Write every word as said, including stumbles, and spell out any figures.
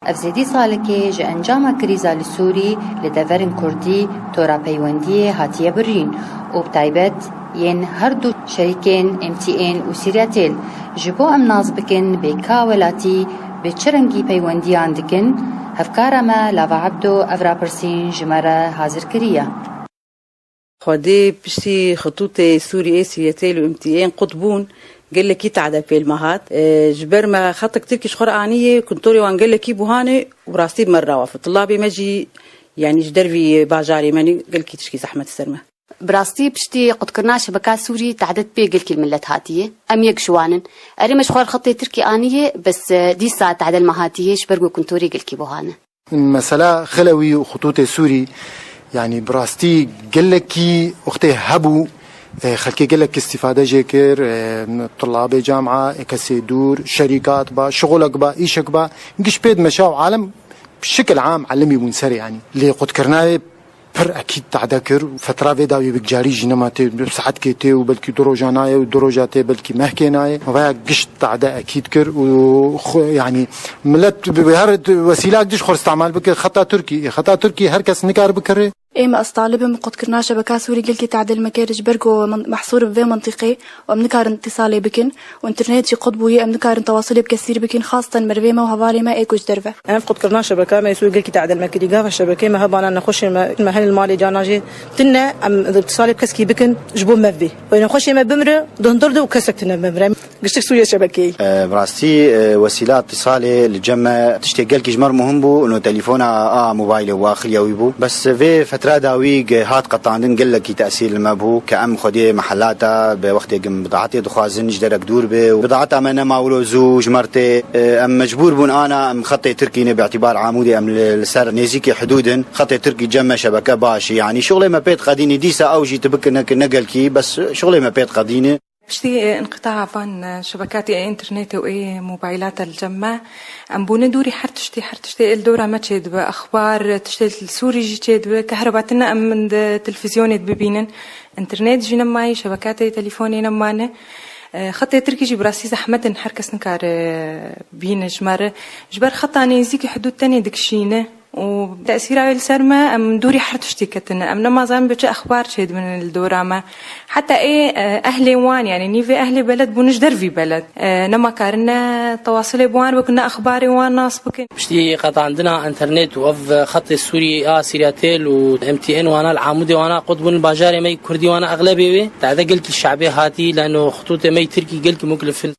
Ev zêdî salekê ji encama krîza li Sûrî li deverên Kurdî tora peywendiyê hatiye birîn û bi taybet yên her du şerîkên M T N û Sîryatel. Ji bo em nas bikin bê ka welatî bi çi rengî peywendiyan dikin, hevkara me Lava Ebdo ev rapirsîn ji me re hazir kiriye. Xwedê piştî xitûtê Sûriyê, Sîryetel û M T N qut bûn, gelekî tade pêl me hat. E, ji ber me xetek Tirkî ji xwe re aniyê, kuntorê wan gelekî buhan e û rastî bi me re rawa. Tulabê me jî, yanî ji dervî bajarê me nî, gelkî tişkî zehmet ser me. Bi rastî piştî qutkirina şebeka Sûrî tade pê gelkî millet hatiye. Em yek ji wan in. Erê me ji xwe re xetê Tirkî aniyê, bes, e, dîsa tade li me hatiye ji ber ku kuntorê gelkî buhan e. Mesela Xelewî û xitûtê Sûrî, yanî bi rastî gelekî wextê hebû, e, xelkê gelek îstîfade jê kir, e, tulabê camia, e, kesê dûr, şerîkat ba, şixulek ba, îşek ba, giş pê dimeşa û alem bi şikil am elimî bûn ser, yanî lê qutkirina wê pir ekîd tade kir û fetra vê dawî bi carî jî nema tê, bi saetkê tê û belkî du roja nayê û du roja tê belkî mehkê nayê. Vaya giş tade ekîd kir û xwe, yanî millet bi, bi her wesîlak diş xwe îstemal bike. Xeta Tirkî, xeta Tirkî her kes nikar bikire. Ê me ez talib im qutkirina şebeka Sûrî gelkî tadil me kir ji ber ku min-, mehsûr bi vê mintîqê û em nikarin îtîsalê bikin û înternet jî qut bûye, em nikarin tewasilê bi kesî re bikin, xaseten merivê me û hevalê me ê ku ji derve. Ev qutkirina şebeka me yê Sûrî gelkî tadil me kirî. Gava şebekê me hebana nexweşê me, me hene li malê cana jê tune, em îtîsalê bi keskî bikin ji bo me vê. Wê nexweşê me bimire, di hundir de û kesek tune bimire. Giştik Sûriye şebekeyî. E, bi rastî, e, wesîla îtîsalê li cem me tiştê gelkî ji me re muhim bû, no telefona a mobaylê û axiliya wî bû. Bes vê fetra dawî ge-, hat qetandin gelekî tesîr li me bû, ke em xwediyê mehela te bi wextê gim bidaetê dixwazin ji derek dûr be û bidaeta me nema wilo zû ji me re tê. E, em mecbûr bûn ana em xetê Tirkî ne bi îtîbar Amûdê em li, li ser nêzîkî hidûd in. Xetê Tirkî cem me şebeke baş e. Yanî şixulê me pê diqedînî dîsa ew jî tu bike neke ne gelkî, bes şixulê me pê diqedînî. Piştî, e, înqita van, e, şebekatê ê înternetê û ê mobaylata li cem me, em bûne dûrî her tiştê, her tiştê ê li dora me çêdibe. Exbar, e, tiştê li Sûrî jî çêdibe. Kehreba tune em di televîzyonê dibibînin. Înternet jî nemayî, şebekatê telefonê nemane. E, xetê Tirkî jî bi rastî zehmet in, her kes nikare bîne ji me re. Ji ber xeta nêzîkî hidûd tenê dikişîne. û tesîra wê li ser me, em dûrî her tiştî ketine. Em nema zanin bi çi exbar çêdibin li dora me. Heta ê, e, ehlê wan, yanî nîvê ehlê beled bûne ji dervî beled. E, nema karine tewasilê bi wan bikin, ne exbarê wan nas bikin. Piştî qetandina înternet û ev xetê Sûrî a Sîryatel û M T N wana li Amûdê wana qut bûn, li bajarê me yê Kurdî wana exlebê wê. Tade gelkî şebê hatî, leno xitûtê me yê Tirkî gelkî muklif in.